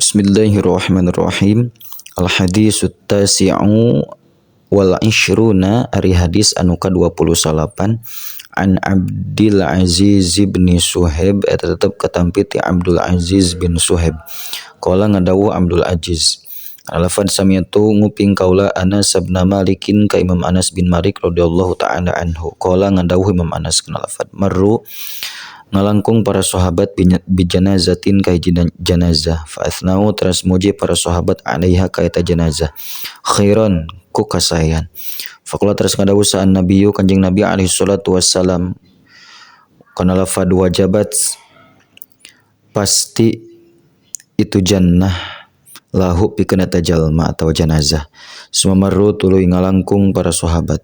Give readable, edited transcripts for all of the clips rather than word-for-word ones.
Bismillahirrahmanirrahim. Al hadisu tasi'u wal ishruna, ari hadis anu ka-29, an Abdul Aziz bin Suhaib, eta tetep katampi ti Abdul Aziz bin Suhaib. Qala, ngadawuh Abdul Aziz, lafad sami'tu, nguping kaula, Anas bin Malikin, ka Imam Anas bin Malik radhiyallahu taala anhu. Qala, ngadawuh Imam Anas kana lafad marru, ngalangkung para sahabat, bijanazatin, ka hiji janazah, fa athnau, teras muji para sahabat, alaiha, ka eta janazah, khairan, ku kasaean. Faqala, teras ngadawuh saha nabiyyu, Kanjeng Nabi alaihi salatu wassalam, kana lafad wajabat, pasti itu jannah, lahu, pikeun eta jalma atawa janazah. Summa marru, tuluy ngalangkung para sahabat,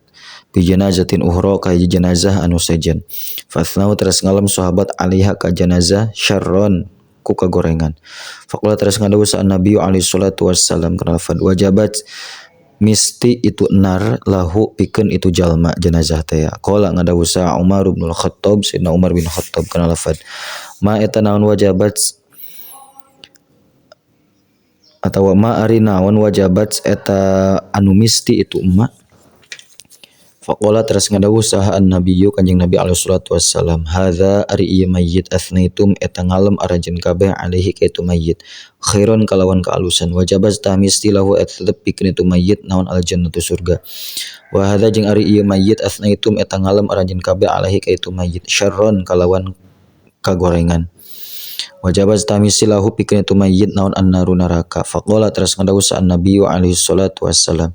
bijanazatin ukhra, ka hiji janazah anu sejen, fa athnau, teras ngalem sahabat, alaiha, ka janazah, syarron, ku kagorengan. Faqala, teras ngadawuh saha Nabi alaihi salatu wassalam kana lafad wajabat, misti itu nar, lahu, pikeun itu jalma jenazah teh. Qala, ngadawuh saha Umar bin Khattab, Sayyidina Umar bin Khattab, kana lafad ma, eta naon, wajabat atawa ma, ari naon, wajabat, eta anu misti itu emak. Faqala, teras ngadawuh saha an nabiyyu, Kanjeng Nabi alaihi salatu wassalam, hadza, ari ieu mayyit, athnaitum, eta ngalem aranjeun kabeh, alaihi, ka itu mayyit, khairon, kalawan kaalusan, wajabat, tah misti, lahu, eta tetep pikeun itu mayyit, naon, aljannatu, surga. Wa hadza, jeung ari ieu mayyit, athnaitum, eta ngalem aranjeun kabeh, alaihi, ka itu mayyit, syarron, kalawan kagorengan, wajabat, tah misti, lahu, pikeun itu mayyit, naon, annaru, neraka. Faqala, teras ngadawuh saha Nabi alaihi salatu wassalam,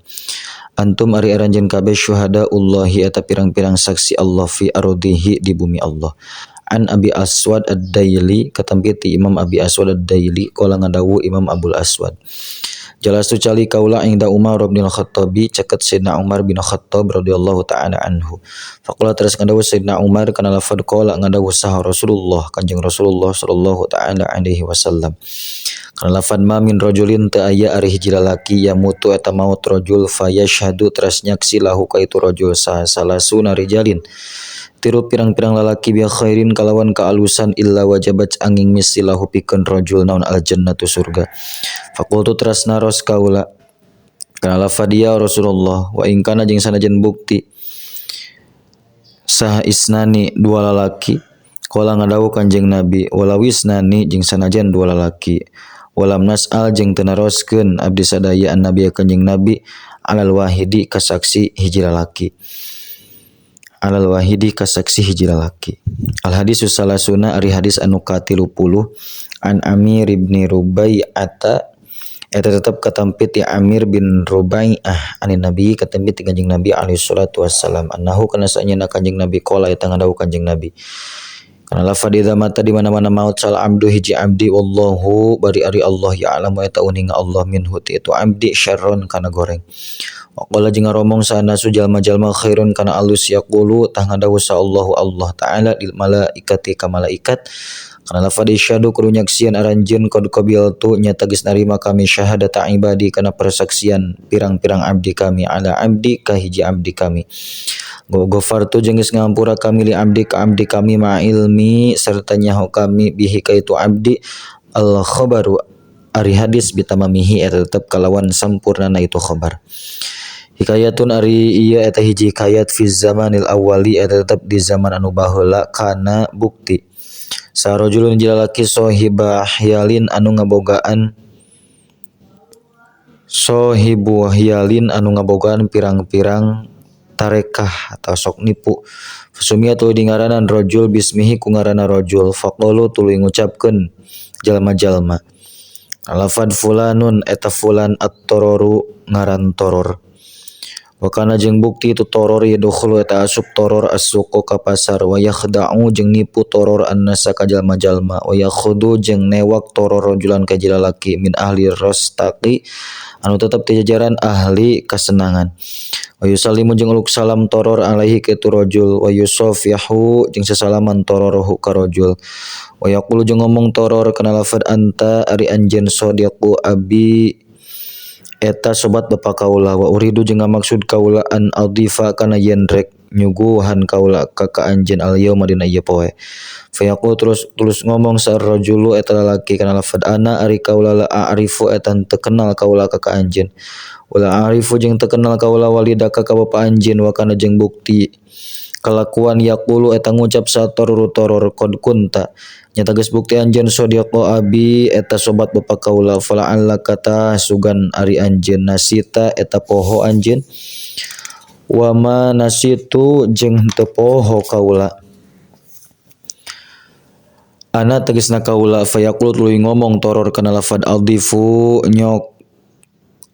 antum, ari aranjeun kabeh, syuhadaullahi, eta pirang-pirang saksi Allah, fi ardihi, di bumi Allah. An Abi Aswad Ad-Daili, katampi ti Imam Abi Aswad Ad-Daili, qala, ngadawuh Imam Abul Aswad, jalastu, calik kaula, inda Umar bin Khattabi, caket Sayyidina Umar bin Khattab radhiyallahu taala anhu. Faqala, terus ngadawuh Sayyidina Umar kana lafad qala, ngadawuh saha Rasulullah, Kanjeng Rasulullah sallallahu taala alaihi wasallam, kana lafad ma min rajulin, teu aya ari hiji lalaki, yamutu, eta maut rajul, fayashhadu, teras nyaksi, lahu, ka itu rajul, saha salasuna rijalin, tilu pirang-pirang lalaki, bi khairin, kalawan kaalusan, illa wajabat, anging misti, lahu, pikeun rajul, naon, aljannatu, surga. Faqultu, teras naros kaula kana lafad ya Rasulullah, wa in kana, jeung sanajan bukti saha isnani, dua lalaki? Qala, ngadawuh Kanjeng Nabi, walau isnani, jeung sanajan dua lalaki. Walam nas'al, jeung teu naroskeun abdi sadaya, an nabi, Kanjeng Nabi, alal wahidi, kasaksi hiji lalaki, alal wahidi, kasaksi hiji lalaki. Al hadisu salasuna, ari hadis anu ka-30, an Amir ibn Rubai'ata, eta tetep katampi ti Amir bin Rubai'ah, anin Nabi, katampi ti Kanjeng Nabi alaihi salatu wassalam, annahu, kana saenyana Kanjeng Nabi, qala, eta ngadawuh Kanjeng Nabi kana lafad idza mata, di mana-mana maut saha abdu, hiji abdi, wallahu, bari ari Allah, ya'lamu, eta uninga Allah, minhu, ti itu abdi, syarron, kana goreng. Waqala, jeung ngaromong saha nasu, jalma-jalma, khairun, kana alus, yaqulu, tah ngadawuh sa Allahu, Allah taala, lil malaikati, ka malaikat, kana lafad isyhadu, kudu nyaksian aranjeun, qad qabiltu, nyata geus narima kami, syahadata ibadi, kana persaksian pirang-pirang abdi kami, ala abdi, ka hiji abdi kami. Ghafartu, jeung geus ngampura kami, li abdi, ka abdi kami, ma ilmi, serta nyaho kami, bihi, ka itu abdi. Al khabaru, ari hadis, bitamamihi, eta tetep kalawan sampurnana itu khabar. Hikayatun, ari ieu eta hiji hikayat, fi zamanil awwali, eta tetep di zaman anu baheula, kana bukti saha rajulun, hiji lalaki, sahiba hiyalin, anu ngabogaan, sahibu hiyalin, anu ngabogaan pirang-pirang tarekah atau sok nipu. Fasumia, tuluy dingaranan rajul, bismihi, ku ngaranna rajul. Faqalu, tuluy ngucapkeun jalma-jalma, lafad fulanun, eta fulan, at-tororu, ngaran toror. Wa kana, jeung bukti itu toror, yadkhulu, eta asup toror, as-suqa, ka pasar, wa yakhda'u, jeung nipu toror, annasa, ka jalma-jalma, wa yakhudu, jeung newak toror, rajulan, ka lalaki, min ahli rostaqi, anu tetep ti jajaran ahli kasenangan, wa yusallimu, jeung uluk salam toror, alaihi, ka itu rajul, wa yusafihu, jeung sasalaman toror, hu, ka rajul, wa yaqulu, jeung ngomong toror kana lafad anta, ari anjeun, sadiqu abi, eta sobat bapa kaula, wa uridu, jeung ngamaksud kaula, an adifa, kana yen rek nyuguhan kaula ka ka anjeun al yauma dina ieu poe. Fayaqul terus tulus ngomong sa rajulu eta lalaki kana lafad ana ari kaula la a'rifu eta teu kenal kaula ka ka anjeun wala a'rifu jeung teu kenal kaula walidaka ka bapa anjeun wa kana jeung bukti kalakuan yaqulu eta ngucap sa toror toror qad kunta nyata geus bukti anjeun sadiqa abi eta sobat bapa kaula fala'allaka ta sugan ari anjeun nasita eta poho anjeun wa ma nasitu jeung henteu poho kaula ana tegasna kaula. Fayaqulu tuluy ngomong toror kana lafad aldifu nyok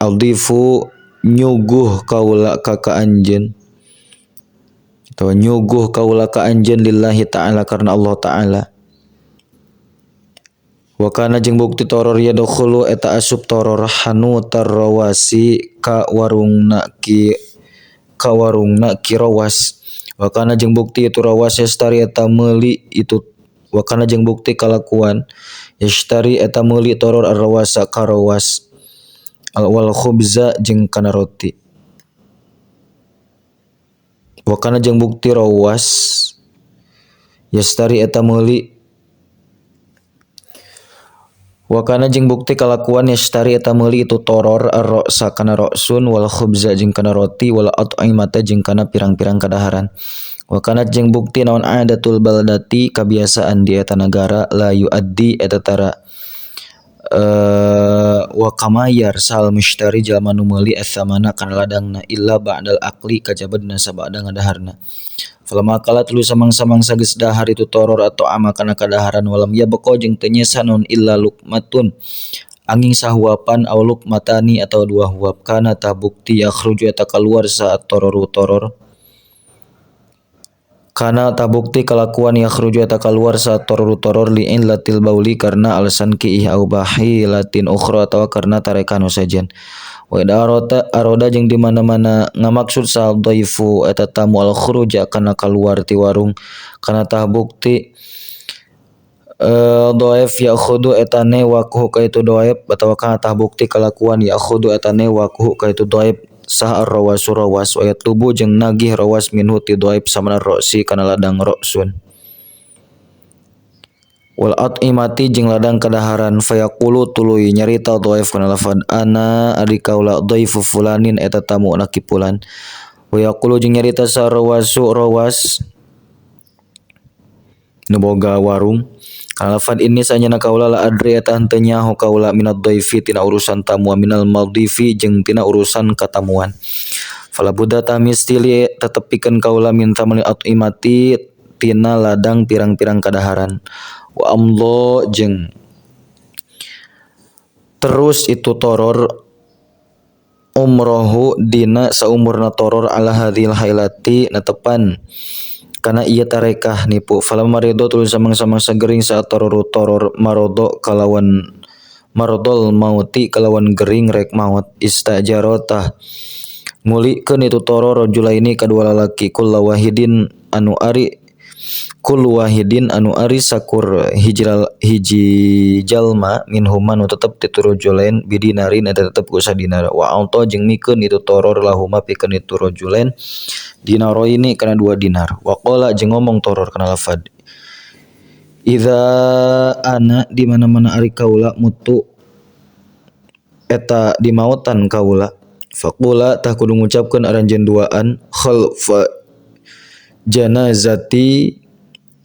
aldifu nyuguh kaula ka ka anjeun atau nyuguh kaula ka anjeun lillahi ta'ala karena Allah ta'ala. Wa kana jeung bukti toror yadkhulu eta asup toror hanutar rawasi ka warungna ki ka warungna ki rawas. Wa kana jeung bukti itu rawas yastari eta meuli itu wa kana jeung bukti kalakuan yastari eta meuli toror arrawasa ka rawas al wal khubza jeung kana roti. Wa kana jeung bukti rawas yastari eta meuli wa kana jeung bukti kalakuan yastari eta meuli itu toror ar-ra'sa kana ra'sun wal khubza jeung kana roti wal at'imata jeung kana pirang-pirang kadaharan. Wa kana jeung bukti naon adatul baldati kabiasaan di eta nagara la yuaddi eta tara wa kamayar sal mushtari jalma nu meuli atsamana kana ladangna illa ba'dal aqli kajaba dina sabada ngadaharna. Falamma kala tuluy samang-samangsa geus dahar itu toror atau ama kana kadaharan walam yabqa jeung teu nyesa naon illa luqmatun angin sahuapan aw luqmatani atau dua huap kana tah bukti yakhruju eta kaluar saat tororu toror kana tah bukti kalakuan yakhruju eta kaluar saat tororu toror li illatil bauli karena alasan kiih au bahilatin ukhra atawa karena tarekan sajen. Wa aroda aroda jeung di mana-mana ngamaksud sal dhaifu eta tamu al khuruja kana kaluar ti warung kana tah bukti dhaif ya'khudhu eta newak ka itu dhaif atawa kana tah bukti kalakuan ya'khudhu eta newak ka itu dhaif sah arrawasu rawas wa yatlubu jeung nagih rawas minhu ti dhaif samana ra'si kana ladang ra'sun wal at'imati jeung ladang kadaharan. Fayaqulu tuluy nyarita dhaif kana lafad ana ari kaula dhaifu fulanin eta tamu na ki fulan. Wa yaqulu jeung nyarita sa rawasu rawas nu boga warung kana lafad ini sanyana kaula la adri eta henteu nyaho kaula minad dhaifi tina urusan tamu minal maldhifi jeung tina urusan katamuan. Fala budda tamistili tetepikeun kaula minta mali at'imati tina ladang pirang-pirang kadaharan. Wa amdho jeung terus itu toror umrohu dina saumurna toror ala hadhil hailati netepan kana ieu tarekah nipu. Falamma ridho tuluy samang-samangsa gering saat tororu toror marodo kalawan marodol mauti kalawan gering rek maut istajarotah ngulikeun itu toror rajulaini kadua lalaki kullu wahidin anu ari kullu wahidin anu ari sakur hijral hiji jalma minhuma nu tetep ti rajulain bidinarin eta tetep ku sadinar wa auto jeung mikeun itu toror lahuma pikeun itu rajulain dinaroini kana 2 dinar. Wa qala jeung ngomong toror kana lafad idza ana di mana-mana ari kaula mutu eta dimautan kaula faqula tah kudu ngucapkeun aranjeun duaan khalfa janazati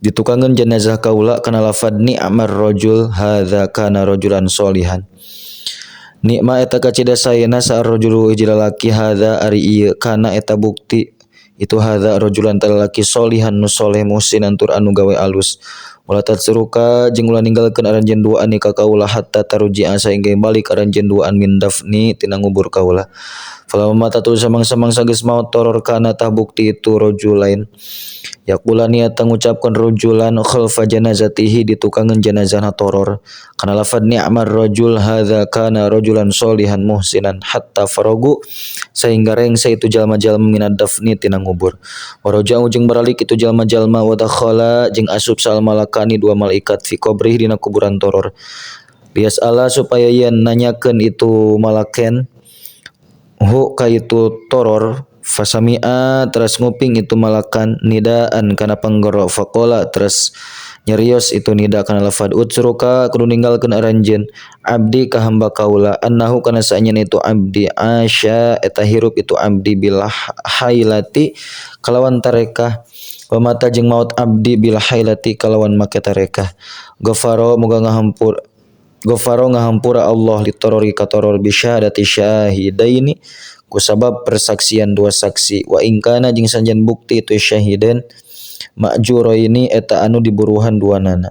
ditukangeun jenazah kaula kana lafad ni'mar rajul hadza kana rajulan sholihan. Nikma eta kacida saena sa rajulu hiji lalaki hadza ari ieu kana eta bukti itu hadza rajulan lalaki sholihan nu soleh muhsinan tur anu gawe alus. Wala tatsruka jeung ulah ninggalkeun aranjeun duaan ka kaula hatta tarji'a saengga balik aranjeun duaan min dafni tina ngubur kaula. Falamma mata tu samang-samangsa geus maot toror kana tah bukti itu rajulain yaqulani eta ngucapkeun rajulan khalfa janazatihi ditukangeun janazahna toror kana lafad ni'mar rajul hadza kana rajulan sholihan muhsinan hatta faragu sehingga rengse itu jalma-jalma minad dafni tina ngubur. Waraja'u jeung baralik itu jalma-jalma wa dakhala jeung asup sal malakani dua malaikat fi qabrihi dina kuburan toror lias'ala supaya yen nanyakeun itu malaken hu ka itu toror. Fasami'a teras nguping itu malakan nidaan kana panggero faqala teras nyarios itu nida kana lafad utsruka kudu ninggalkeun aranjeun abdi ka hamba kaula annahu kana saanyeun itu abdi asya eta hirup itu abdi bil hailati kalawan tarekah wa mata jeung maut abdi bil hailati kalawan make tarekah. Ghafara muga ngahampur ghafara ngahampura Allah litorori katoror bi syahadati syahidaini kusabab persaksian dua saksi wa ingkana jeung sanjan bukti itu syahiden ma'juraini eta anu diburuhan dua nana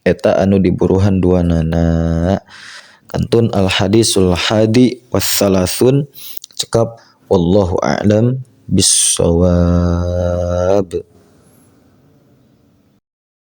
eta anu diburuhan dua nana. Kantun al hadisul hadi wassalasun cekap wallahu a'lam bissawab.